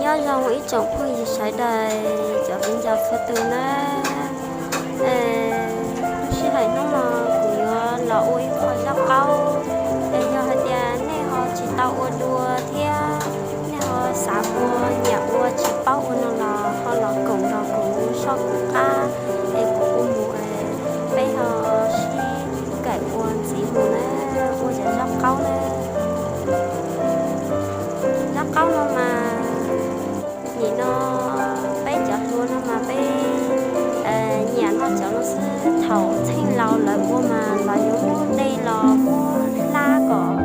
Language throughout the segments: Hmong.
Nyob zoo ib tsoom phooj ywg sawv daws, cov viv ncaus txhua tus na. Lub sij hawm hnub no kuv yuav los ua ib qho zaub qaub. Es yog hais tias nej ho tsis tau ua dua thiab nej ho xav ua, nyiam ua, tsis paub ua no los ho los koom nrog kuv soj kuv qab, es kuv ua mus, peb ho sib kawm ua ntxiv mus na, ua cov zaub qaub na. Zaub qaub no mas nim no peb cov hluas no mas peb nyiam noj cov no xwb. Thaum txheej laus lawv ua mas lawv yuav muab dej los muab hlab kom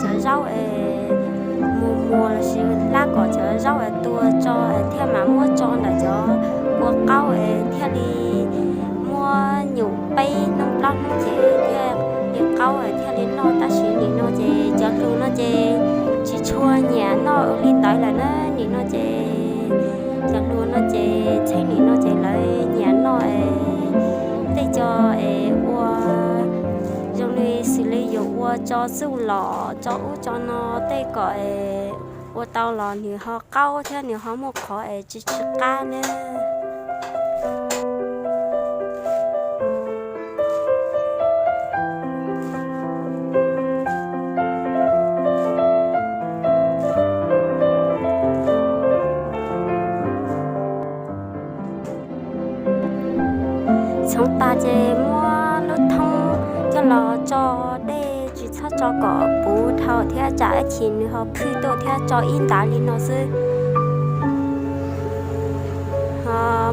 cov zaub es mus muas lossis hlab kom cov zaub es tua tso thiaj mam muab tso ntawm cov kua qaub es thiaj li muab nyum peb hnub plaub hnub ces thiaj li qaub thiaj li noj. Tab sis nim no ces cov hluas no ces tsis tshua nyiam noj ua li ntawd lawm na. Nim no ces cov hluas no ces txheej nim no ces lawv nyiam noj tej co es ua zoo li xws li yuav ua tso txuj lom tso ub tso no tej kom ua tau los nws ho qaub thiab nws ho muaj qhov es tsis tsis qab na. Txhoov tas ces muab lub thoob coj los tso dej, tsis txhob tso kom puv dhau thiab tsam ib chim nws ho phwj tuaj thiab. Tso ib ntav li no xwb.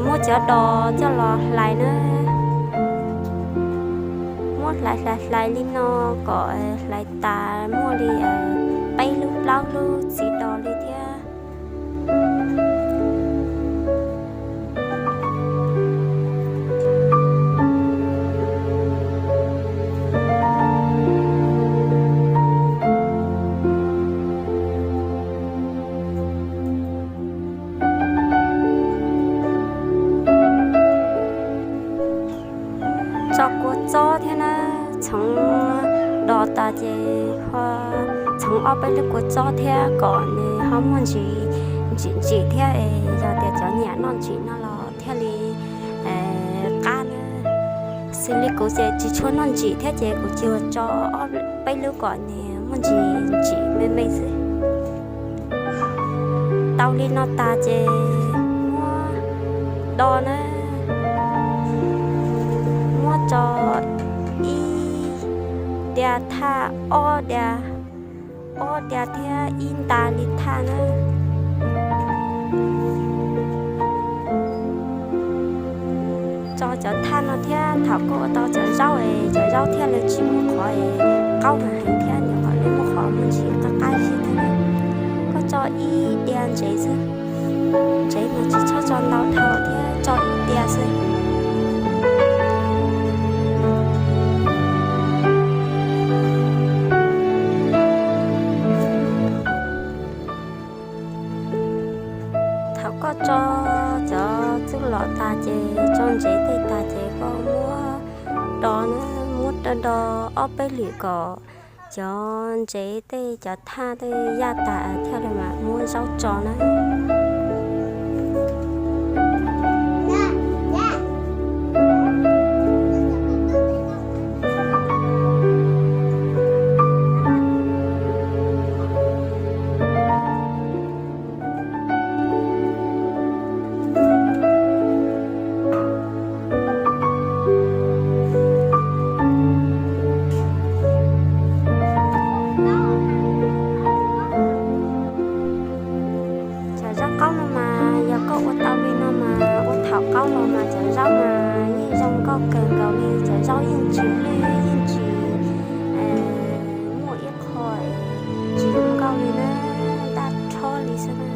Muab cov dos coj los hlais na. Muab hlais hlais hlais li no kom hlais tas muaj li peb lub plaub lub txiv dos li thiab. Tso kua txob thiab na. Txhoov dos tas ces ho txhoov ob peb lub kua txob thiab kom nws ho muaj ntsis ntsim ntsim thiab es yog tias cov nyiam noj ntsim no los thiaj li qab na. Xws li kuv ces tsis tshua noj ntsim thiab ces kuv tsuas tso ob peb lub kom nws muaj ntsis ntsim me me xwb. Tau li no tas ces muab do na, muab tso ib diav thaj, ob diav, ob diav thiab ib nta li thaj na. Tso cov thaj no thiab thaum koj ua tau cov zaub es cov zaub thiaj li tsis muaj qhov es qaub heev heev thiab nyuam qhuav li muaj qhov muaj ntsis qab qab zib thiab. Koj tso ib diav ntsev xwb, ntsev mas tsis txhob tso ntau dhau thiab tso ib diav xwb. Thaum koj tso cov txuj lom tas ces tso ntsev tej tas ces koj muab do na, muab do do ob peb lwm kom cov ntsev tej cov thaj tej yaj tas thiaj li mam muab zaub tso na. Cov zaub qaub no mas yog koj ua tau li no mas ua thaum qaub los mas cov zaub mas yeej zoo nkauj kawg nkaus li, cov zaub yeej tsis lwj yeej tsis muaj ib qho tsis zoo nkauj li na, daj rhob li xwb na.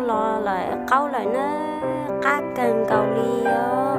Los lawm qaub lawm na, qab kawg nkaus li os.